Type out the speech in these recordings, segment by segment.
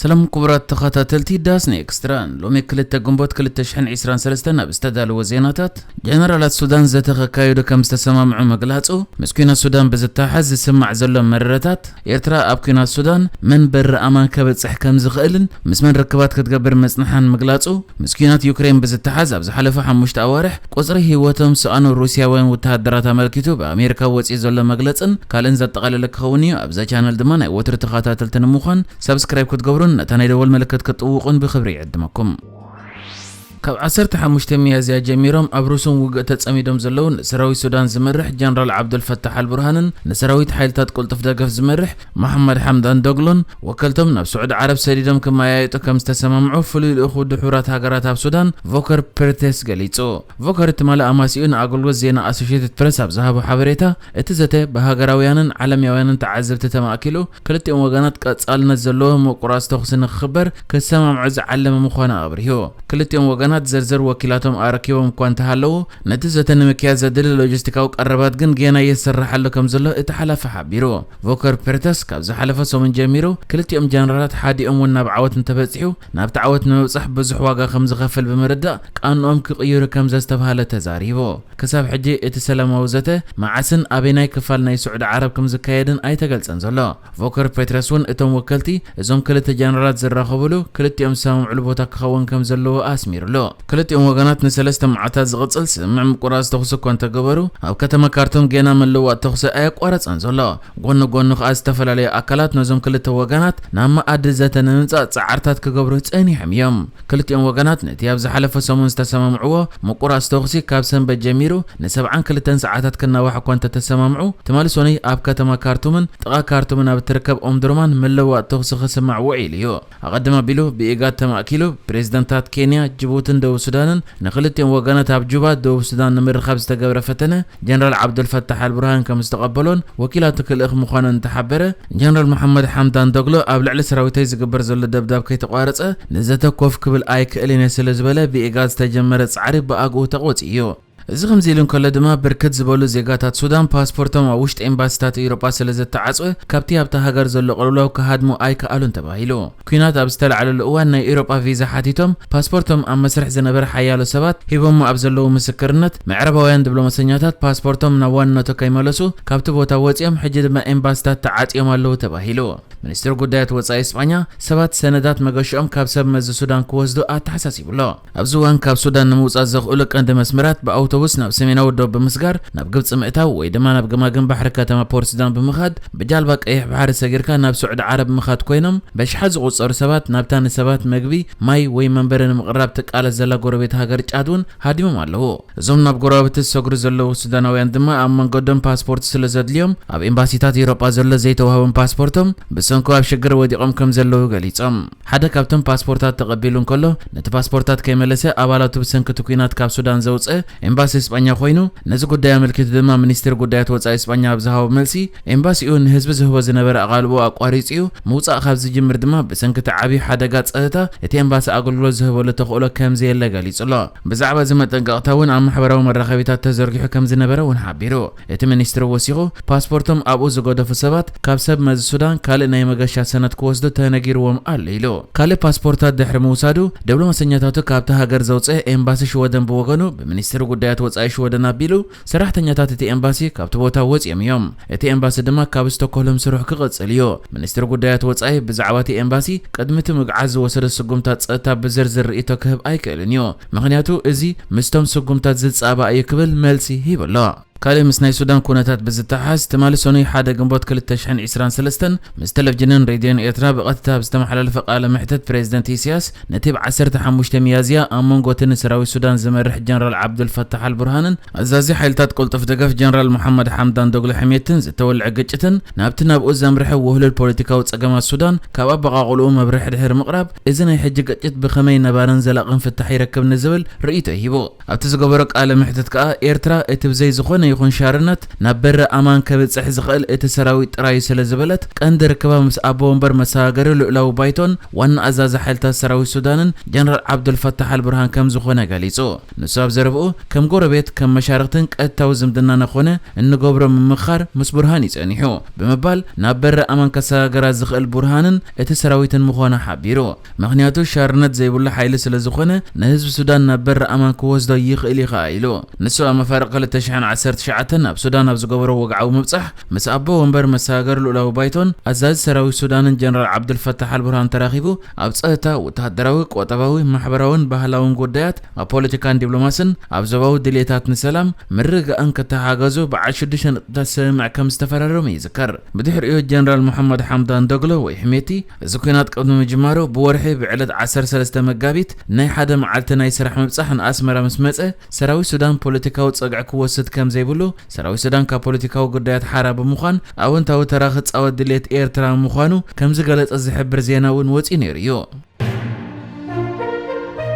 ሰላም ክቡራት ተኸታተልቲ ዳስኒ ኤክስትራ፣ ሎሚ ክልተ ግንቦት ክልተ ሽሕን ዕስራን ሰለስተን ኣብ ዝተዳለወ ዜናታት፣ ጀነራላት ሱዳን ዘተ ከካየዱ ከም ዝተሰማምዑ ምግላጹ፣ ምስ ኲናት ሱዳን ብዝተሓዝ ዝስማዕ ዘሎ መረረታት፣ ኤርትራ ኣብ ኲናት ሱዳን መን በሪ ኣማን ከበጽሕ ከም ዝኽእልን ምስ መን ርክባት ክትገብር ምጽንሓን ምግላጹ፣ ምስ ኲናት ዩክሬን ብዝተሓዝ ኣብ ዝሓለፉ ሓሙሽተ ኣዋርሕ ቁጽሪ ህይወቶም ዝሰኣኑ ሩስያውያን ወተሃደራት ኣመልኪቱ ብኣሜሪካ ወጺኡ ዘሎ መግለጽን ካልእን ዘጠቓለለ ክኸውን እዩ። ኣብዛ ቻነል ድማ ናይ ወትሩ ተኸታተልቲ ንምዃን ሳብስክራይብ ክትገብሩን ነታ ናይ ደወል ምልክት ክትጥውቑን ብኽብሪ ይዕድመኩም። ካብ ዓሰርተ ሓሙሽተ ሚያዝያ ጀሚሮም ኣብ ሩስን ውግእ ተጸሚዶም ዘለዉ ንሰራዊት ሱዳን ዝመርሕ ጀነራል ዓብዱልፈታሕ ኣልቡርሃንን ንሰራዊት ሓይልታት ቅልጡፍ ደገፍ ዝመርሕ መሓመድ ሓምዳን ዶግሎን ወከልቶም ናብ ስዑዲ ዓረብ ሰዲዶም ክመያየጡ ከም ዝተሰማምዑ ፍሉይ ልኡኽ ውድብ ሕቡራት ሃገራት ኣብ ሱዳን ቮከር ፐርቴስ ገሊጹ። ቮከር ትማሊ ኣማሲኡ ንኣገልግሎት ዜና ኣሶሽየትድ ፕረስ ኣብ ዝሃቦ ሓበሬታ፣ እቲ ዘተ ብሃገራውያንን ዓለማውያንን ተዓዘብቲ ተማእኪሉ፣ ክልቲኦም ወገናት ቀጻልነት ዘለዎ ምቁራጽ ተኹሲ ንክኽበር ክሰማምዑ ዝዓለመ ምዃኑ ኣብሪሁ። ክልቲኦም ወገናት ዝርዝር ወኪላቶም ኣረኪቦም እኳ እንተሃለዉ፣ ነቲ ዘተ ንምክያድ ዘድሊ ሎጂስቲካዊ ቀረባት ግን ጌና ይስራሓሉ ከም ዘሎ እቲ ሓላፊ ሓቢሩ። ቮከር ፐርተስ ካብ ዝሓለፈ ሰሙን ጀሚሩ ክልቲኦም ጀነራላት ሓዲኦም እውን ናብ ዓወት እንተበጺሑ ናብቲ ዓወት ንምብጻሕ ብዙሕ ዋጋ ከም ዝኸፍል ብምርዳእ ቃንኦም ክቕይሩ ከም ዘስተብሃለ ተዛሪቡ። ክሳብ ሕጂ እቲ ሰላማዊ ዘተ መዓስን ኣበይናይ ክፋል ናይ ስዑዲ ዓረብ ከም ዝካየድን ኣይተገልጸን ዘሎ። ቮከር ፔትረስ እውን እቶም ወከልቲ እዞም ክልተ ጀነራላት ዝራኸቡሉ ክልቲኦም ዝሰማምዕሉ ቦታ ክኸውን ከም ዘለዎ ኣስሚሩሉ። ክልቲኦም ወገናት ንሰለስተ መዓልታት ዝቕጽል ስምምዕ ምቁራጽ ተኹሲ እኳ እንተገበሩ፣ ኣብ ከተማ ካርቱም ጌና ምልውዋጥ ተኹሲ ኣየቋረጸን ዘሎ። ጎኒ ጎኒ ከኣ ዝተፈላለዩ ኣካላት ነዞም ክልተ ወገናት ናብ መኣዲ ዘተ ንምምጻእ ጻዕርታት ክገብሩ ጸኒሖም እዮም። ክልቲኦም ወገናት ነቲ ኣብ ዝሓለፈ ሰሙን ዝተሰማምዕዎ ምቁራጽ ተኹሲ ካብ ሰንበት ጀሚሩ ንሰብዓን ክልተን ሰዓታት ክናዋሕ እኳ እንተተሰማምዑ፣ ትማሊ ሰኑይ ኣብ ከተማ ካርቱምን ጥቓ ካርቱምን ኣብ እትርከብ ኦምዱርማን ምልውዋጥ ተኹሲ ክስማዕ ውዒሉ እዩ። ኣቐድም ኣቢሉ ብኢጋድ ተማእኪሉ ፕሬዝደንታት ኬንያ፣ ጅቡትን ደቡብ ሱዳንን ንክልቲኦም ወገናት ኣብ ጁባ ደቡብ ሱዳን ንምርኻብ ዝተገብረ ፈተነ ጀነራል ዓብዱልፈታሕ ኣልቡርሃን ከም ዝተቐበሎን ወኪላቱ ክልእኽ ምዃኑን እንተሓበረ፣ ጀነራል መሓመድ ሓምዳን ዶግሎ ኣብ ልዕሊ ሰራዊተይ ዝግበር ዘሎ ደብዳብ ከይተቋረጸ ንዘተ ኮፍ ክብል ኣይክእልን እየ ስለ ዝበለ ብኢጋድ ዝተጀመረ ጻዕሪ ብኣግኡ ተቖጺ እዩ። እዚ ከምዚ ኢሉ እንከሎ ድማ ብርክት ዝበሉ ዜጋታት ሱዳን ፓስፖርቶም ኣብ ውሽጢ ኤምባሲታት ኤውሮጳ ስለ ዝተዓጽወ ካብቲ ኣብታ ሃገር ዘሎ ቅልውላው ክሃድሙ ኣይከኣሉን ተባሂሉ። ኲናት ኣብ ዝተለዓለሉ እዋን ናይ ኤውሮጳ ቪዛ ሓቲቶም ፓስፖርቶም ኣብ መስርሕ ዝነበረ ሓያሎ ሰባት ሂቦሞ ኣብ ዘለዉ ምስክርነት ምዕራባውያን ዲፕሎማሰኛታት ፓስፖርቶም ናብ ዋንነቱ ከይመለሱ ካብቲ ቦታ ወጺኦም ሕጂ ድማ ኤምባሲታት ተዓጽዮም ኣለዉ ተባሂሉ። ሚኒስትሪ ጉዳያት ወጻኢ እስጳኛ ሰባት ሰነዳት መገሽኦም ካብ ሰብ መዚ ሱዳን ክወስዱ ኣተሓሳሲቡ ኣሎ። ኣብዚ እዋን ካብ ሱዳን ንምውጻእ ዘኽእሉ ቀንዲ መስመራት ብኣውቶቡስ ናብ ሰሜናዊ ዶብ ብምስጋር ናብ ግብጺ ምእታው ወይ ድማ ናብ ገማግም ባሕሪ ከተማ ፖርት ሱዳን ብምኻድ ብጃልባ ቀይሕ ባሕሪ ሰጊርካ ናብ ስዑዲ ዓረብ ምኻድ ኮይኖም በሽሓት ዝቑጸሩ ሰባት ናብታ ንሰባት መግቢ፣ ማይ ወይ መንበሪ ንምቕራብ ትቃለስ ዘላ ጎረቤት ሃገር ጫድ እውን ሃዲሞም ኣለዉ። እዞም ናብ ጎረባብቲ ዝሰግሩ ዘለዉ ሱዳናውያን ድማ ኣብ መንገዶም ፓስፖርት ስለ ዘድልዮም ኣብ ኤምባሲታት ኤውሮጳ ዘሎ ዘይተዋህቦም ፓስፖርቶም ብሰንኩ ኣብ ሽግር ወዲቖም ከም ዘለዉ ገሊጾም። ሓደ ካብቶም ፓስፖርታት ተቐቢሉ እንከሎ ነቲ ፓስፖርታት ከይመለሰ ኣባላቱ ብሰንኪ እቲ ኲናት ካብ ሱዳን ዘውጽአ ኤምባሲ እስጳኛ ኮይኑ፣ ነዚ ጉዳይ ኣመልኪቱ ድማ ሚኒስትሪ ጉዳያት ወጻኢ እስጳኛ ኣብ ዝሃቦ መልሲ፣ ኤምባሲኡ ንህዝቢ ዝህቦ ዝነበረ ኣቓልቦ ኣቋሪጹ እዩ፣ ምውጻእ ካብ ዝጅምር ድማ ብሰንኪ እቲ ዓብዪ ሓደጋ ጸጥታ እቲ ኤምባሲ ኣገልግሎት ዝህበሉ ተኽእሎ ከም ዘየለ ገሊጹ ኣሎ። ብዛዕባ እዚ መጠንቀቕታ እውን ኣብ ማሕበራዊ መራኸቢታት ተዘርጊሑ ከም ዝነበረ እውን ሓቢሩ። እቲ ሚኒስትሪ ወሲኹ፣ ፓስፖርቶም ኣብኡ ዝገደፉ ሰባት ካብ ሰብ መዚ ሱዳን ካልእ ናይ መገሻ ሰነድ ክወስዱ ተነጊርዎም ኣሎ ኢሉ። ካልእ ፓስፖርታት ድሕሪ ምውሳዱ፣ ዲፕሎማሰኛታቱ ካብቲ ሃገር ዘውጽአ ኤምባሲ ሽወደን ብወገኑ ብሚኒስትሪ ጉዳያት ወጻኢ ሽወደን ኣቢሉ፣ ሰራሕተኛታት እቲ ኤምባሲ ካብቲ ቦታ ወጺኦም እዮም። እቲ ኤምባሲ ድማ ካብ ስቶክሆልም ስርሑ ክቕጽል እዩ። ሚኒስትሪ ጉዳያት ወጻኢ ብዛዕባ እቲ ኤምባሲ ቅድሚ እቲ ምግዓዝ ዝወሰዶ ስጉምታት ጸጥታ ብዝርዝር ርእይቶ ክህብ ኣይክእልን እዩ። ምኽንያቱ እዚ ምስቶም ስጉምታት ዝጻባእ እዩ ክብል መልሲ ሂቡ ኣሎ። ካልእ ምስ ናይ ሱዳን ኩነታት ብዝተሓዝ፣ ትማሊ ሰኑይ ሓደ ግንቦት ክልተ ሽሕን ዕስራን ሰለስተን ምስ ቴሌቪዥንን ሬድዮን ኤርትራ ብቐጥታ ኣብ ዝተመሓላለፈ ቃለ መሕትት ፕሬዝደንት ኢሳያስ ነቲ ብ ዓሰርተ ሓሙሽተ ሚያዝያ ኣብ መንጎ እቲ ንሰራዊት ሱዳን ዝመርሕ ጀነራል ዓብዱልፈታሕ ኣልቡርሃንን ኣዛዚ ሓይልታት ቅልጡፍ ደገፍ ጀነራል መሓመድ ሓምዳን ዶግሎ ሕሜትን ዝተወልዐ ግጭትን ናብቲ ናብኡ ዘምርሐ ውህሉል ፖለቲካዊ ጸገማት ሱዳን ካብ ኣበቓቕልኡ መብርሒ ድሕሪ ምቕራብ፣ እዚ ናይ ሕጂ ግጭት ብኸመይ ነባርን ዘላቕን ፍታሕ ይረክብ ንዝብል ርእይቶ ሂቡ። ኣብቲ ዝገበሮ ቃለ መሕትት ከኣ ኤርትራ እቲ ብዘይ ዝኾነ ይኹን ሻርነት ናብ በረ ኣማን ከብጽሕ ዝኽእል እቲ ሰራዊት ጥራይ ስለ ዝበለት፣ ቀንዲ ርክባ ምስ ኣቦ ወንበር መሰጋገሪ ልኡላዊ ባይቶን ዋና ኣዛዚ ሓይልታት ሰራዊት ሱዳንን ጀነራል ዓብዱልፈታሕ ኣልቡርሃን ከም ዝኾነ ገሊጹ። ንሱ ኣብ ዘረብኡ፣ ከም ጎረቤት፣ ከም መሻርኽትን ቀጥታዊ ዝምድናና ኮነ እንገብሮ ምምኻር ምስ ቡርሃን እዩ ጸኒሑ ብምባል፣ ናብ በረ ኣማን ከሰጋግራ ዝኽእል ቡርሃንን እቲ ሰራዊትን ምዃኑ ሓቢሩ። ምኽንያቱ ሻርነት ዘይብሉ ሓይሊ ስለ ዝኾነ፣ ንህዝቢ ሱዳን ናብ በረ ኣማን ክወስዶ ይኽእል እዩ ኸኣ ኢሉ። ንሱ ኣብ መፋርቕ ክልተ ሽሕን ዓሰርተ ትሽዓተን ኣብ ሱዳን ኣብ ዝገበሮ ወግዓዊ ምብጻሕ፣ ምስ ኣቦ ወንበር መሰጋገሪ ልኡላዊ ባይቶን ኣዛዚ ሰራዊት ሱዳንን ጀነራል ዓብዱልፈታሕ ኣልቡርሃን ተራኺቡ፣ ኣብ ጸጥታ፣ ወተሃደራዊ፣ ቁጠባዊ፣ ማሕበራውን ባህላውን ጉዳያት፣ ኣብ ፖለቲካን ዲፕሎማስን ኣብ ዞባዊ ድልየታት ንሰላም ምርግጋእን ክተሓጋገዙ በዓል ሽዱሽተ ነጥብታት ስምምዕ ከም ዝተፈራረሙ ይዝከር። ብድሕሪኡ ጀነራል መሓመድ ሓምዳን ዶግሎ ወይ ሕሜቲ፣ እዚ ኲናት ቅድሚ ምጅማሩ ብወርሒ ብዕለት ዓሰርተ ሰለስተ መጋቢት ናይ ሓደ መዓልቲ ናይ ስራሕ ምብጻሕ ንኣስመራ ምስ መጸ፣ ሰራዊት ሱዳን ፖለቲካዊ ጸግዒ ክወስድ ከም ዘይብሉ፣ ሰራዊት ሱዳን ካብ ፖለቲካዊ ጉዳያት ሓራ ብምዃን ኣወንታዊ ተራ ክጻወት ድሌት ኤርትራ ምዃኑ ከም ዝገለጸ ዝሕብር ዜና እውን ወጺኡ ነይሩ እዩ።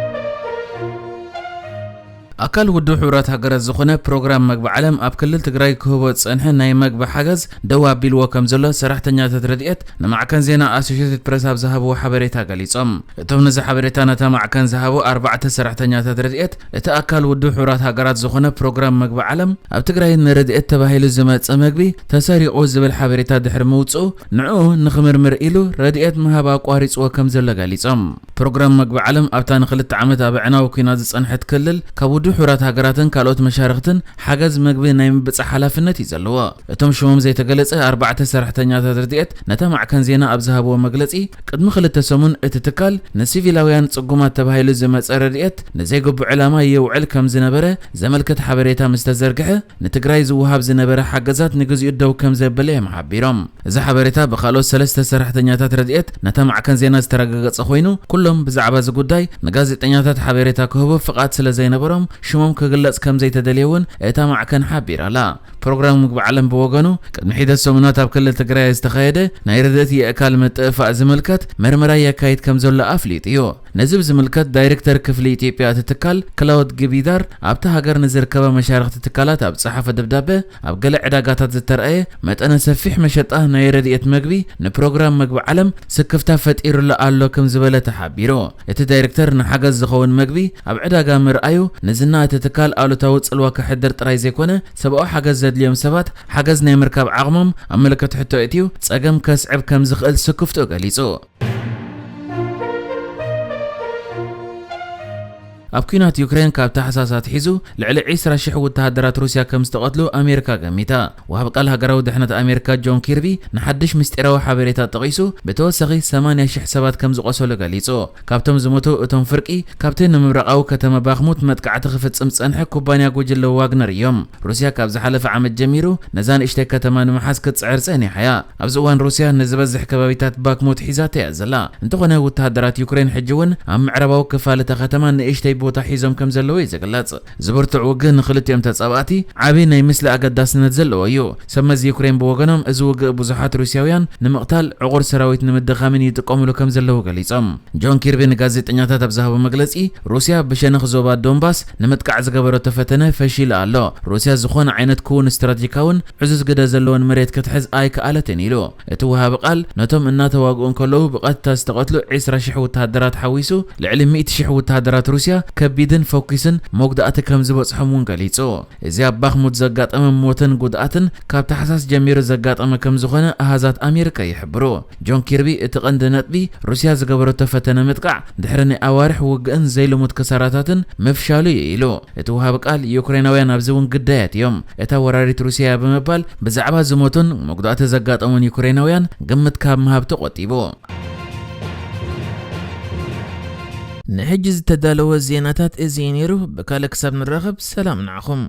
ኣካል ውድብ ሕቡራት ሃገራት ዝኾነ ፕሮግራም መግቢ ዓለም ኣብ ክልል ትግራይ ክህቦ ዝጸንሐ ናይ መግቢ ሓገዝ ደው ኣቢልዎ ከም ዘሎ ሰራሕተኛታት ረድኤት ንማዕከን ዜና ኣሶሼትድ ፕረስ ኣብ ዝሃብዎ ሓበሬታ ገሊጾም። እቶም ነዚ ሓበሬታ ነታ ማዕከን ዝሃቡ ኣርባዕተ ሰራሕተኛታት ረድኤት፣ እቲ ኣካል ውድብ ሕቡራት ሃገራት ዝኾነ ፕሮግራም መግቢ ዓለም ኣብ ትግራይ ንረድኤት ተባሂሉ ዝመጸ መግቢ ተሰሪቑ ዝብል ሓበሬታ ድሕሪ ምውጽኡ፣ ንዕኡ ንኽምርምር ኢሉ ረድኤት ምሃብ ኣቋሪጽዎ ከም ዘሎ ገሊጾም። ፕሮግራም መግቢ ዓለም ኣብታ ንክልተ ዓመት ኣብ ኣዕናዊ ኲናት ዝጸንሐት ክልል፣ ካብ ውድብ ሕቡራት ሃገራትን ካልኦት መሻርኽትን ሓገዝ መግቢ ናይ ምብጻሕ ሓላፍነት እዩ ዘለዎ። እቶም ሽሞም ዘይተገለጸ ኣርባዕተ ሰራሕተኛታት ረድኤት ነታ ማዕከን ዜና ኣብ ዝሃብዎ መግለጺ፣ ቅድሚ ክልተ ሰሙን እቲ ትካል ንሲቪላውያን ጽጉማት ተባሂሉ ዝመጸ ረድኤት ንዘይግቡእ ዕላማ የውዕል ከም ዝነበረ ዘመልክት ሓበሬታ ምስ ተዘርግሐ፣ ንትግራይ ዝወሃብ ዝነበረ ሓገዛት ንግዚኡ ደው ከም ዘበለ እዮም ሓቢሮም። እዚ ሓበሬታ ብኻልኦት ሰለስተ ሰራሕተኛታት ረድኤት ነታ ማዕከን ዜና ዝተረጋገጸ ኮይኑ፣ ኩሎም ብዛዕባ እዚ ጉዳይ ንጋዜጠኛታት ሓበሬታ ክህቡ ፍቓድ ስለ ዘይነበሮም፣ ሽሞም ክግለጽ ከም ዘይተደልየ እውን እታ ማዕከን ሓቢራ ኣላ። ፕሮግራም ምግቢ ዓለም ብወገኑ፣ ቅድሚ ሒደት ሰሙናት ኣብ ክልል ትግራይ ዝተኻየደ ናይ ረድኤት የእካል ምጥእፋእ ዝምልከት መርመራ የካይድ ከም ዘሎ ኣፍሊጡ እዩ። ነዚ ብዝምልከት ዳይሬክተር ክፍሊ ኢትዮጵያ እቲ ትካል ክላውድ ግቢዳር ኣብቲ ሃገር ንዝርከባ መሻርኽቲ ትካላት ኣብ ዝጸሓፎ ደብዳበ፣ ኣብ ገለ ዕዳጋታት ዝተረኣየ መጠነ ሰፊሕ መሸጣ ናይ ረድኤት መግቢ ንፕሮግራም መግቢ ዓለም ስክፍታ ፈጢሩሉ ኣሎ ከም ዝበለ ተሓቢሩ። እቲ ዳይሬክተር ንሓገዝ ዝኸውን መግቢ ኣብ ዕዳጋ ምርኣዩ ንዝና እቲ ትካል ኣሉታዊ ጽልዋ ከሕድር ጥራይ ዘይኮነ ሰብኣዊ ሓገዝ ዘድልዮም ሰባት ሓገዝ ናይ ምርካብ ዓቕሞም ኣብ ምልክት ሕቶ እትዩ ጸገም ከስዕብ ከም ዝኽእል ስክፍትኡ ገሊጹ። ኣብ ኲናት ዩክሬን ካብ ታሕሳስ ኣትሒዙ ልዕሊ ዕስራ ሽሕ ወተሃደራት ሩስያ ከም ዝተቐትሉ ኣሜሪካ ገሚታ። ወሃብ ቃል ሃገራዊ ድሕነት ኣሜሪካ ጆን ኪርቢ ንሓድሽ ምስጢራዊ ሓበሬታ ጠቒሱ ብተወሳኺ ሰማንያ ሽሕ ሰባት ከም ዝቖሰሉ ገሊጹ። ካብቶም ዝሞቱ እቶም ፍርቂ ካብቲ ንምብራቓዊ ከተማ ባክሙት መጥቃዕቲ ክፍጽም ዝጸንሐ ኩባንያ ጉጅለ ዋግነር እዮም። ሩስያ ካብ ዝሓለፈ ዓመት ጀሚሩ ነዛ ንእሽተይ ከተማ ንምሓዝ ክትጽዕር ጸኒሓ እያ። ኣብዚ እዋን ሩስያ ንዝበዝሕ ከባቢታት ባክሙት ሒዛቶ እያ ዘላ። እንተኾነ ወተሃደራት ዩክሬን ሕጂ እውን ኣብ ምዕራባዊ ክፋል እታ ከተማ ንእሽተይ ቦታ ሒዞም ከም ዘለዉ እዩ ዝግለጽ። ዝብርትዕ ውግእ ንኽልቲኦም ተጻባእቲ ዓቢ ናይ ምስሊ ኣገዳስነት ዘለዎ እዩ። ሰብ መዚ ዩክሬን ብወገኖም እዚ ውግእ ብዙሓት ሩስያውያን ንምቕታል ዕቑር ሰራዊት ንምድኻምን ይጥቀሙሉ ከም ዘለዉ ገሊጾም። ጆን ኪርቢ ንጋዜጠኛታት ኣብ ዝሃቦ መግለጺ፣ ሩስያ ብሸነኽ ዞባ ዶንባስ ንምጥቃዕ ዝገበረቶ ፈተነ ፈሺሉ ኣሎ። ሩስያ ዝኾነ ዓይነት ክውን ስትራቴጂካውን ዕዙዝ ግደ ዘለዎን መሬት ክትሕዝ ኣይከኣለትን ኢሉ። እቲ ወሃቢ ቃል ነቶም እናተዋግኡ እንከለዉ ብቐጥታ ዝተቐትሉ ዕስራ ሽሕ ወተሃደራት ሓዊሱ ልዕሊ ሚእቲ ሽሕ ወተሃደራት ሩስያ ከቢድን ፈኲስን መጉዳእቲ ከም ዝበጽሖም እውን ገሊጹ። እዚ ኣብ ባክሙት ዘጋጠመ ሞትን ጉድኣትን ካብ ታሕሳስ ጀሚሩ ዘጋጠመ ከም ዝኾነ ኣሃዛት ኣሜሪካ ይሕብሩ። ጆን ኪርቢ እቲ ቀንዲ ነጥቢ ሩስያ ዝገበረቶ ፈተነ ምጥቃዕ ድሕሪ ናይ ኣዋርሕ ውግእን ዘይልሙድ ክሳራታትን ምፍሻሉ እዩ ኢሉ። እቲ ወሃቢ ቃል ዩክሬናውያን ኣብዚ እውን ግዳያት እዮም፣ እታ ወራሪት ሩስያ እያ ብምባል ብዛዕባ ዝሞቱን መጉዳእቲ ዘጋጠሙን ዩክሬናውያን ግምት ካብ ምሃብ ተቖጢቡ። ንሕጂ ዝተዳለወ ዜናታት እዚ እዩ ነይሩ። ብካልእ ክሳብ ንራኸብ ሰላም ንዓኹም።